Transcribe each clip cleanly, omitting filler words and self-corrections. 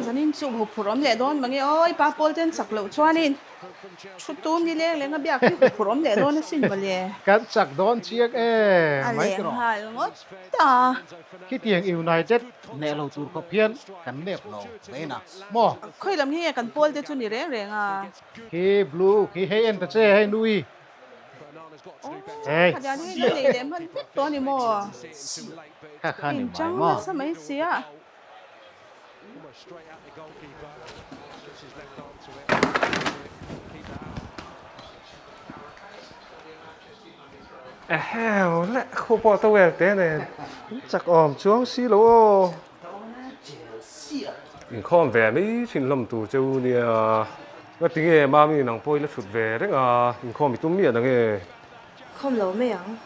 Zanin chu huphurh awm leh dawn mange aw, i pa pawl ten chak loh chuanin thu tum ni leng leng a biak hi huphurh awm leh dawn asin mawle. Kan chak dawn chiang em mai tiraw. A leh nghal ngawt ta. Khitiang United hneh lo tur khawp hian kan nep lo dain a maw. Khawi lam hi nge kan pawl te chu ni reng reng a. Khi blue khi hei en ta che hei nui. Aw khatiang hi la nei leh hman vek tawh a ni maw? Kha kha ni mai Inchang maw? nasa mai sia. Eheu le khu pawh towel te nen in chak awm chuang si lo aw. Inkhawm ve mai thin hlawm tur che u nia. Nga tinge mami nang pawh i la thut ve reng a, inkhawm i tum miah nange? Khawm lo mai ang.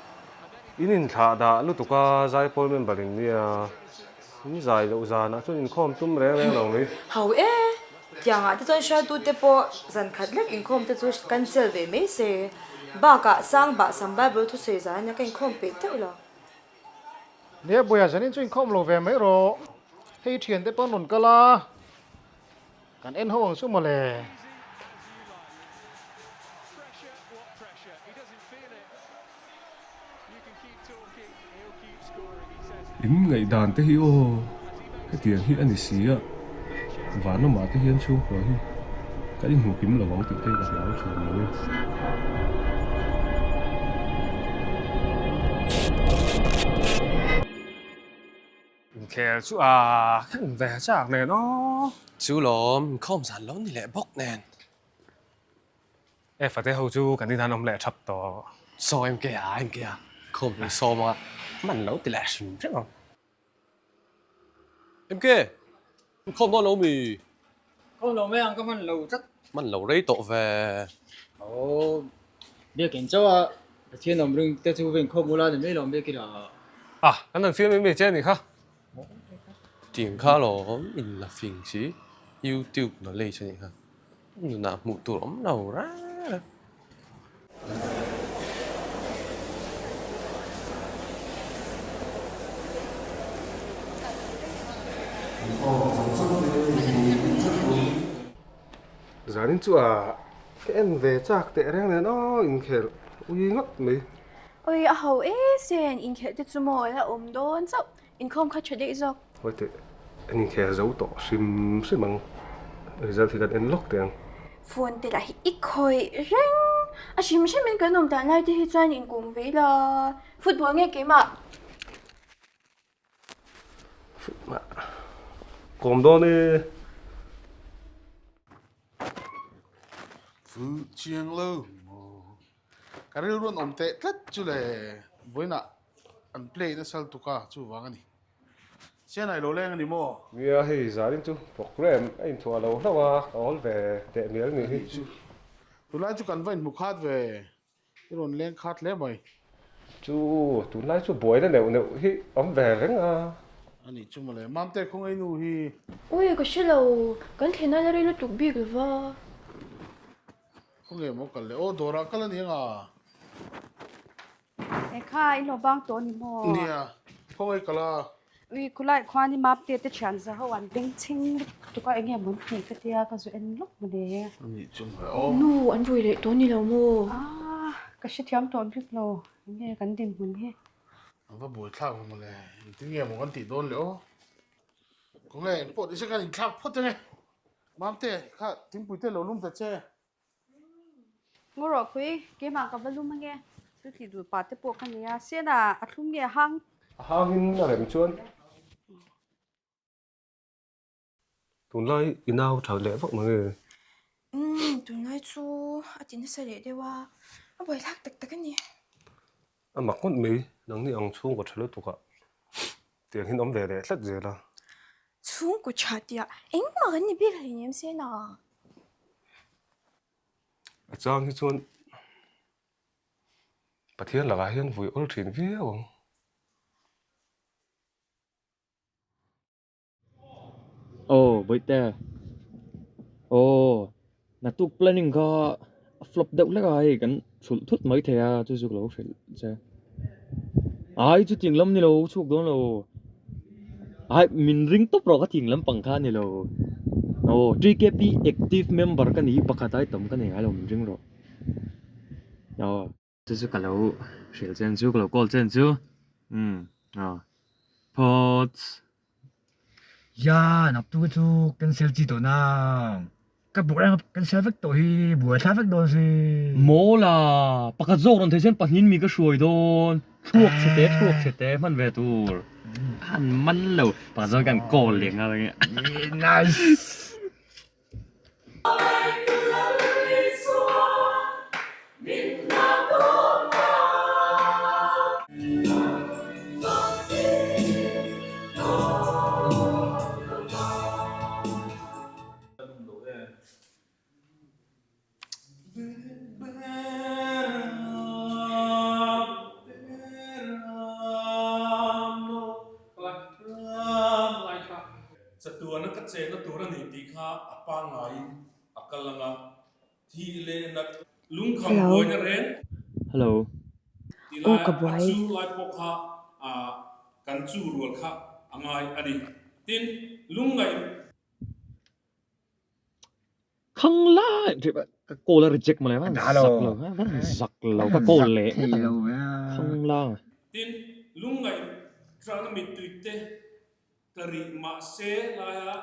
In inthlah dah lutuk a, Zaipawl member in nia. In zai loh zanah chuan inkhawm tum reng reng lo mai. Ho e, tiangah te chuan hruaitute pawh zan khat lek inkhawm te chu cancel ve mai se. Bakah Sangbah Sam Bible thusawi zan ania ka inkhawm peih teuh lo. Nia Buia zanin chu inkhawm lo ve mai rawh. Hei thiante pawh an rawn kal a, kan en ho ang chu mawle. In ngaihdan te hi aw, hetiang hi a ni si a, van lamah te hian chhungkua hi ka inhmu kim lo ang tih te ka hlau thin mai e. Inkhel chu a khen ve chak nen aw. Chu lawm, inkhawm zan lo ni leh bawk nen. E fate ho chu kan inhan awm leh thap tawh. Saw em ke a, em ke a, khawm in sawm a, man lo ti leh hrim hrim ang. Em ke, in khawm dawn lo mi? Khawm lo mai ang ka hman lo tlat. Hman lo rei tawh ve. Aw, biakin chauh a, Pathian awm ring te chu va inkhawm ula ni mai lo biakin a. Ah, kan han fiam em em che a nih kha. Tiang kha lawm in la fing si, YouTube knowledge a nih kha. Nunah hmuh tur awm lo reng reng. Zanin chu a ka en ve chak teh reng nen aw inkhel ui ngawt mai. Ui a ho e sen inkhel te chu maw la awm dawn chauh Inkhawm kha tha daih zawk. Hawi teh, an inkhel zo tawh hrim hrim ang. Result hi kan en lawk teh ang. Phone te lah hi i khawih reng. A hrim hrim in kan awm dan lai te hi chuan inkum ve ila. Football nge keimah? Football. Kawm dawn e. Fu chiang lo maw. Ka rilru an awm teh tlat chu le vawiinah an play nasa lutuk a chuvang a ni. Sianai lo leng a ni maw? Nia hei zanin chu program a inthuah lo hlauh a, ka awl ve teh mial ni hi. Tunlai chu kan va inhmu khat ve, i rawn leng khat hle mai. Chu tunlai chu buaina neuh neuh hi awm ve reng a. A nih chu mawle, Mamte khawngaih nu hi. Ui ka hre lo, kan thlen a la rei lutuk bik lova. Khawnge maw kal le? Aw dawrah kal a ni anga. E kha i lo bang tawh a ni maw? Nia, khawnge kal a? Ui khulai khuan i map te te thian za ho an beng chhing lutuk a enge maw an tih ka tia ka zu en lawk maw le. A nih chu maw aw. Nu an rui leh tawh a ni lo maw? Ah ka hrethiam tawh bik lo enge kan dinhmun hi. An va buai thlak ve maw le, engtin nge maw kan tih dawn le aw. Khawnge engpawh ti se kan inthlak phawt ange. Mamte, kha thingpui te lo lum ta che. Ngaw rawh pui, keimah ka va lum ange. Chu tih duh pah te pawh ka nei a, Sena a thlum nge a hang? A hangin a rem chuan. Tunlai i nau tha leh vak mange. Umm, tunlai chu a ti nasa leh deuh a, a buaithlak tak tak a ni. A mak ngawt mai, nangni ang chhungkaw tha lutuk ah tiang hian awm ve leh tlat zel a. Chhungkaw tha tia engmah kan ni bik hleinem Sena. A chang hi chuan Pathian lakah hian vui awl thin viau ang. Aw Bawihte aw naktuk planning kha a flop deuh hlek a hei kan chhulh thut mai thei a chu chu ka lo hrilh che ai chutiang lam ni lo chhuak dawn lo. Ai min ring tawp rawh ka thing lampang kha a ni lo. Aw TKP active member ka ni hi pakhat ai tam ka nei ngai lo min ring rawh. Aw. Chu chu ka lo hrilh chen chu ka lo call chen chu. Umm aw. Phawts. Ya naktu chu cancel chi tawh nang. Ka buh reng a cancel vek tawh hi buai thlak vek dawn si. Mawl a, pakhat zawk rawn thei chuan pahnih mi ka hruai dawn. Thluak chhe te thluak chhe te hman ve tur. Han man lo pakhat zawk kan call leh nghal ange. Nice. Chatuana ka chenna tur a ni tih kha a pangaiin a kal ang a, thih leh nat lungkham Hello. buaina reng Hello. tih Aw laia ka a buai. chu lai pawh kha kan chu rual kha a ngai a ni. Tin, lungngaih. Khang lai ka call a reject mawle van zak lo van zak lo ka call leh ngawt ang khang lang. Tin, lungngaih tlakna mittui te tla rih mahse laia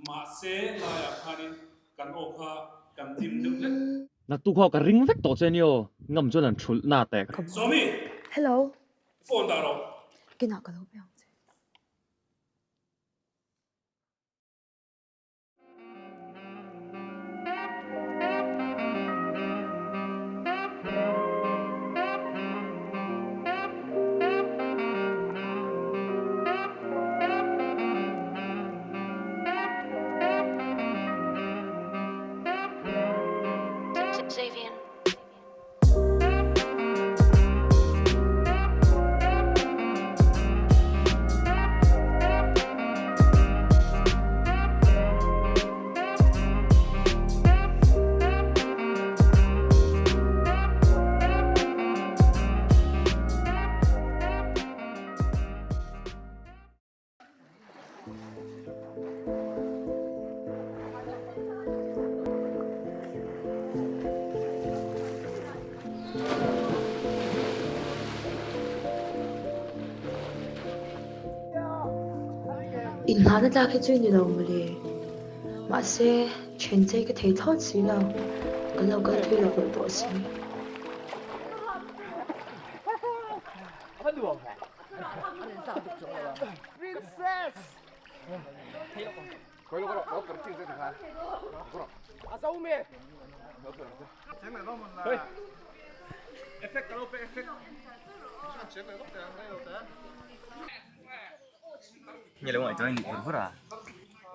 mahse laiah khanin kan aw kha kan dim deuh hlek. Naktuk ho ka ring vek tawh che nia aw, ngam chuan an thulh na teh. Sawmi! Hello. Phone dah rawh. Kinah ka lo pe ang che. Inhahna tlak hi chu i ni lo mawle. Mahse, then chei ka thei thlawt si lo. Kan lo kal thui lo hlawh tawh si.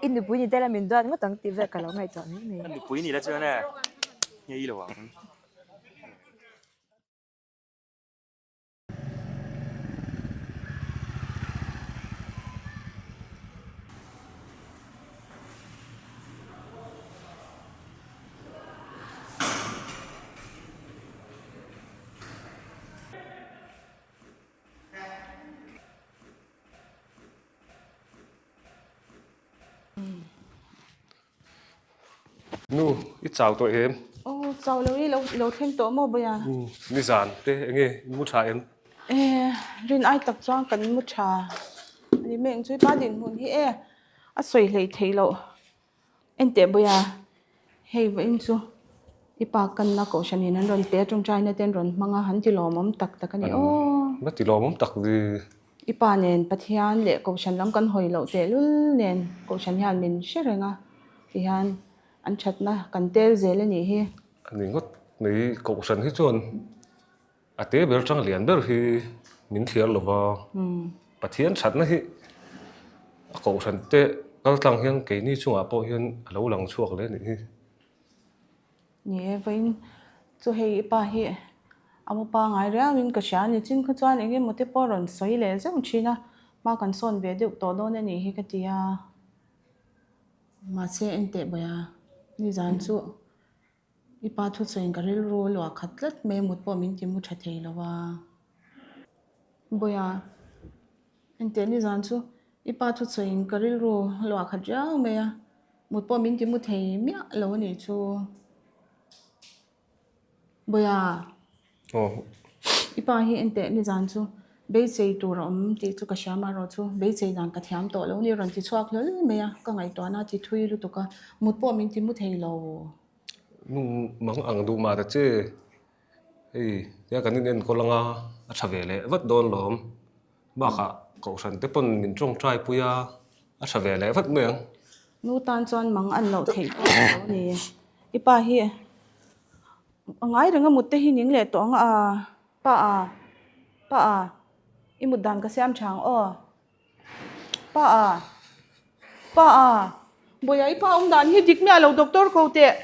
I nupui ni tela min duat ngawt ang tih vel ka lo ngaihtuah mai mai. Nupui ni la chuan e, ngei lo ang. Nu, i chau tawh em? Aw, chau lo i, lo thleng tawh maw Bawia? Nizan te enge i mu tha em? E, rin ai tak chuan kan mu tha. Ani meng chu i pa dinhmun hi e, a sawi hlei thei loh. Enteh Bawia, hei vawiin chu i pa kanna kohhran in an rawn pe a, tawngtaina te an rawn hmang a, han ti lawmawm tak tak a ni aw. Va ti lawmawm tak vi. I pa nen Pathian leh kohhran lam kan hawi loh tehlul nen kohhran hian min hre reng a, tihian an thatna kan tel zel a nih hi. A ni ngawt mai, kohhran hi chuan a te ber tang lian ber hi min thliar lo va, Pathian thatna hi a kohhran te kal tlang hian keini chungah pawh hian a lo lang chhuak hle a nih hi. Ni e, vawiin chu hei i pa hi a mu pangai riauin ka hria a ni. Chin kha chuan eng emaw te pawh rawn sawi leh zeuh thin a, hma kan sawn ve deuh tawh dawn a nih hi ka ti a. Mahse enteh bawiha, nizan chu i pa thusawiin ka rilru luah khat tlat mai a, mut pawh min ti mu tha thei lo a. Bawiha, enteh nizan chu. I pa chu sawiin ka rilru a luah khat riau mai a, mut pawh min ti mu thei miah lo a nih chu. Bawiha, i pa hi enteh nizan chu beisei tur a awm tih chu ka hria amaherawh chu beisei dan ka thiam tawh lo a ni rawn ti chhuak hlawl mai a, ka ngaihtuahna a ti thui lutuk a, mut pawh min ti mu thei lo. Nu mang ang duh mah ta che, hei tia kan inenkawl anga a tha ve leh vat dawn lawm. Bakah kohhran te pawn min tawngtai pui a, a tha ve leh vat mai ang. Nu tan chuan mang an loh theih pawh a lo ni. I pa hi a ngai reng a mut te hi ning leh tawh ang a, pa a, pa a, i mut dan ka siam tha ang aw. Pa a, pa a, Bawiha i pa awm dan hi dik miah lo doctor ko teh.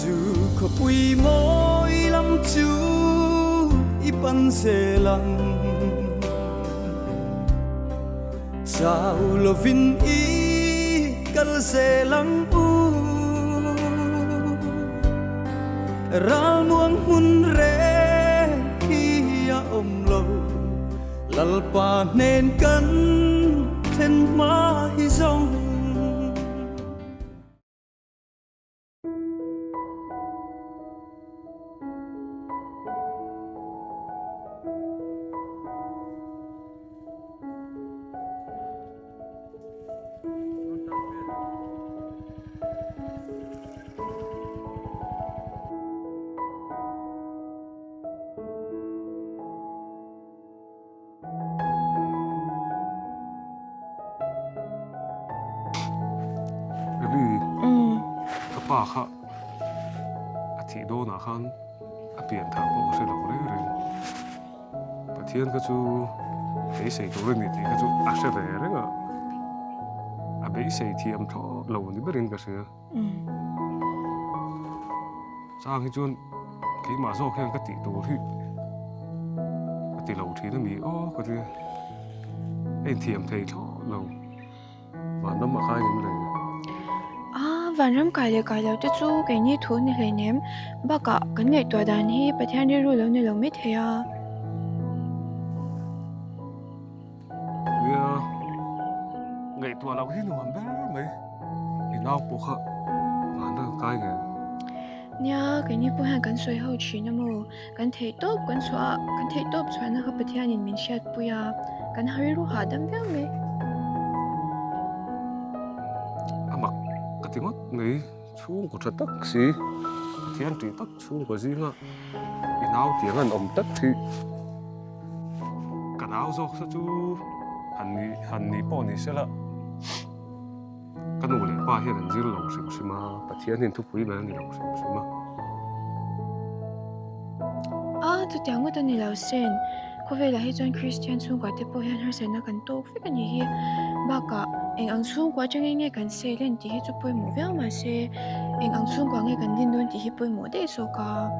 Chu khawpui mawi lam chu i pan zel ang. Chau lovin i kal zel ang u. Ralmuang hmun reng hi a awm lo. Lalpa hnen kan thlen hma hi zawng. Baby, ka pa kha a thih dawnah khan a pian thah pawh ka hre lo reng reng. Pathian kha chu beisei tur a ni tih kha chu a hre ve reng a, a beisei thiam thlawh lo ni berin ka hria. Chang hi chuan keimah zawk hian ka tih tur hi ka ti lo thin a ni aw ka ti a, a inthiam thei thlawh lo. Vanram a kai ngem le? A, vanram kai leh kai lo te chu keini thu ni hleinem. Bakah kan ngaihtuah dan hi Pathian rilru lo ni lo mai thei a. Nia, ngaihtuah loh hi nuam ber mai. I nau pawh kha vanram kai ngem? Nia, keini pawh hian kan sawi ho thin a maw? Kan theih tawp kan chhuah a, kan theih tawp chhuahna kha Pathianin min hriatpui a, kan rilru hahdam viau mai. A mak ka ti ngawt mai, chhungkaw tha tak si, Pathian tih tak chhungkaw zinga i nau tiang an awm tlat hi ka nau zawk sa chu han nih han nih pawh ni sela. Ka nu leh pa hian an zir lo hrim hrim a, Pathian hian thupui ber a ni lo hrim hrim a. A, chutiang ngawt a ni lo Sen. Khawvelah hi chuan Kristian chhungkua te pawh hian harsatna kan tawk vek a nih hi. Bakah, eng ang chhungkua atangin nge kan sel en tih hi chu pawimawh viau mahse, eng ang chhungkua nge kan din dawn tih hi pawimawh daih zawk a.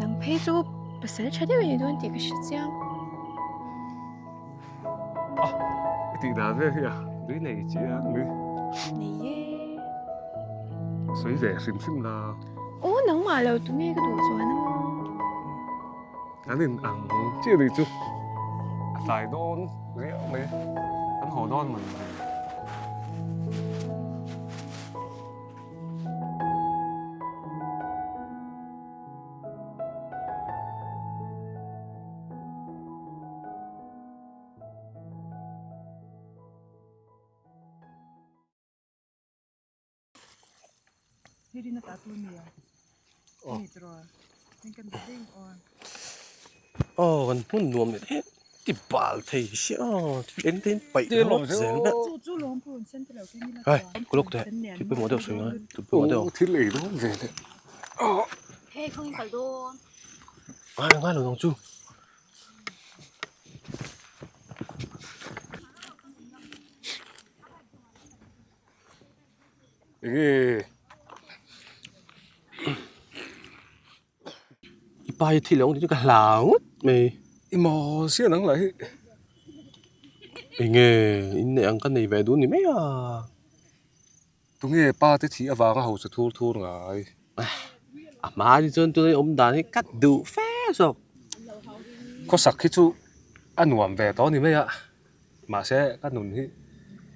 Nang phei chu pasal tha deuh i ni dawn tih ka hre chiang. A, i tih dan vel hi a nui nei chiang mai. Nei e. Sawi ve hrim hrim la. Aw nangmah lo tu nge ka duh chuan a maw. Kan in ang chiah nih chu a tlai dawn riau mai. Kan haw dawn man le. Aw kan hmun nuam leh em ti bal thei sia aw thil eng te in paih ringawt zel daih hai ka lawk teh thil pawimawh deuh sawi ngai thil pawimawh deuh thil ei dawn ve leh hei khawngin kal dawn ngai ngai lo ang chu. Enge I pa hi thi lo ang tih chu ka hlau ngawt mai. I maw sia nang lah hi. Enge inneih ang ka nei ve duh ni mai a. Tunge pa te thih avanga hausa thur thur ngai? A hma hi chuan tuna i awm dan hi ka duh fe zawk. Khawsak hi chu a nuam ve tawh a ni mai a, mahse ka nun hi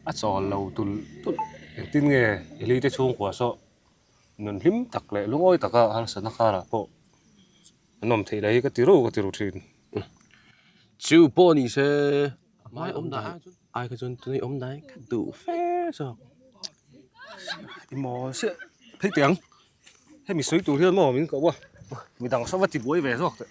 a chawl lo tulh tulh. Engtin nge Eli te chhungkua saw nun hlim tak leh lungawi taka harsatna karah pawh an awm theih leh hi ka ti ru ka ti ru thin. Chu pawh ni se a hmai awm dan ai kha chuan tuna i awm dan hi ka duh fe zawk. I mawl chiah phei teh ang hemi sawi tur hian maw min koh a midang saw va ti buai ve zawk teh.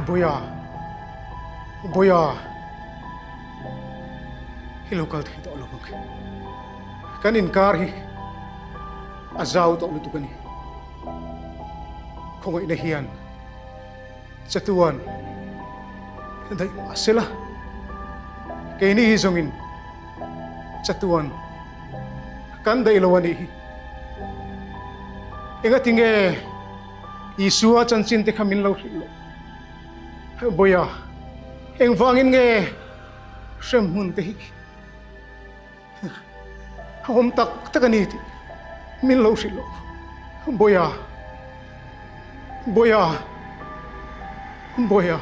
Boya Boya hi lo kal thei tawh lo ang kan inkar hi a zau tawh lutuk a ni khawngaihna hian chatuan daih mahsela keini hi zawngin Chatuan kan daih lo a nih hi. Engati nge Isua chanchin te kha min lo hrilh loh? Bawiha, engvangin nge hremhmun te hi a awm tak tak a ni tih min lo hrilh loh? Bawiha, Bawiha, Bawiha.